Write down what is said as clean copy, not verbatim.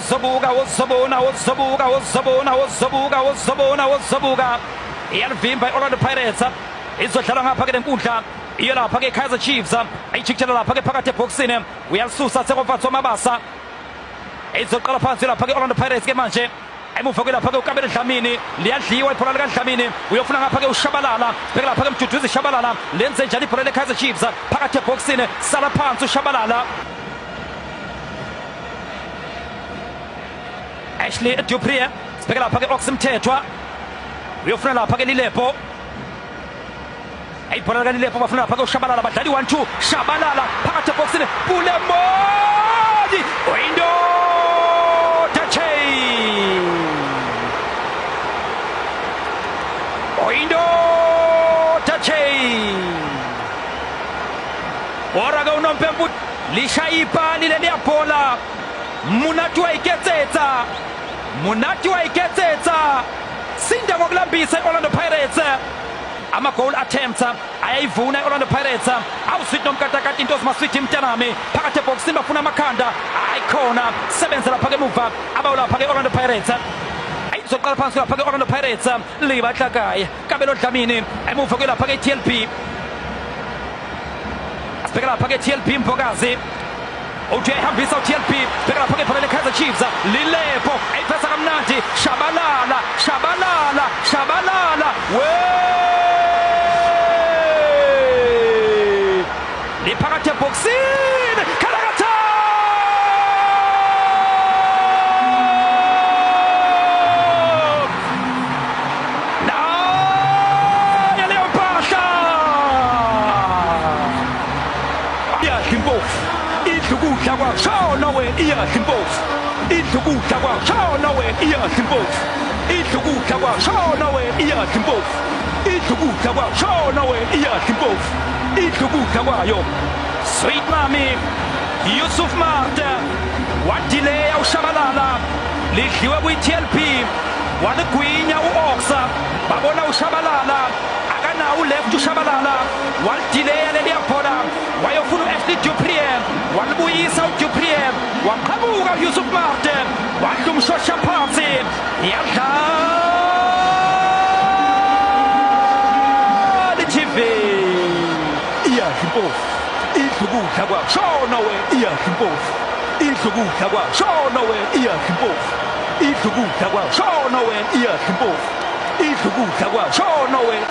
Uzobuka, uzobona, uzobuka, uzobona, uzobuka, uzobona, uzobuka. Iyalivimba i-Orlando Pirates. Izodlala ngapha ke lenkundla. Iyo lapha ke Kaizer Chiefs. Ayijikijela lapha ke phakathi ebhokisini. Uyalisusa Tshegofatso Mabasa. Izoqala phansi lapha ke Orlando Pirates ke manje. Emuva kwelapha ke uKabelo Dlamini, liyadliwa ibhola likaDlamini, uyofuna ngapha ke uShabalala, bheka lapha ke Mduduzi Shabalala, lenze njani ibhola leKaizer Chiefs phakathi ebhokisini, sala phansi uShabalala. Ashley Dupree, sibheke lapha ke Ox Mthethwa, uyofuna lapha ke Lilepo. Ibhola likaLilepo bafuna lapha ke uShabalala, badlala i-1-2, Shabalala phakathi ebhokisini, Pulemoni oyindoda Chain, oyindoda Chain, ora ke unompempu lishaya ipali leliya bhola, Monate wa iketsetsa, Monate wa iketsetsa, sinda ngokulambisa i-Orlando Pirates. Ama-goal attempts ayayivuna i-Orlando Pirates. Awusweet nomkatakati into zimaswiti mntanami phakathi ebhokisini bafuna amakhanda, hayi khona sebenza lapha ke emuva abawulapha ke Orlando Pirates. Ayizoqala phansi lapha ke Orlando Pirates, libahlakaye Kabelo Dlamini emuva kwelapha ke TLB. Asibheke lapha ke TLB Mbokazi, uthi uyayihambisa uTLB, bheka lapha ke ibhola leKaizer Chiefs, Lilepo ayiphesa kamnandi, Shabalala, Shabalala, Shabalala, we liphakathi ebhokisini, khalakatha nayo leyo mpahla, iyadla impofu idla ukudla kwashona we, iyadla impofu idla ukudla kwashona we, iyadla impofu idla ukudla kwashona we, iyadla impofu idla ukudla kwashona we, iyadla impofu idla ukudla kwayo. Sweet mami Yusuf Marta wadileya uShabalala, lidliwe kwi-TLB, waligwinya u-Oxa, babona uShabalala akanawo uleft, uShabalala walidileya leliya bhola, wayofuna u-Ashley Dupree, walibuyisa uDupree, waqhamuka uYusuf Marte, wadla umshosha phansi, yadlala i-TV. Iyadla impofu idla ukudla kwashona we, iyadla impofu idla ukudla kwashona we, iyadla impofu idla ukudla kwashona we, iyadla impofu idla ukudla kwashona we.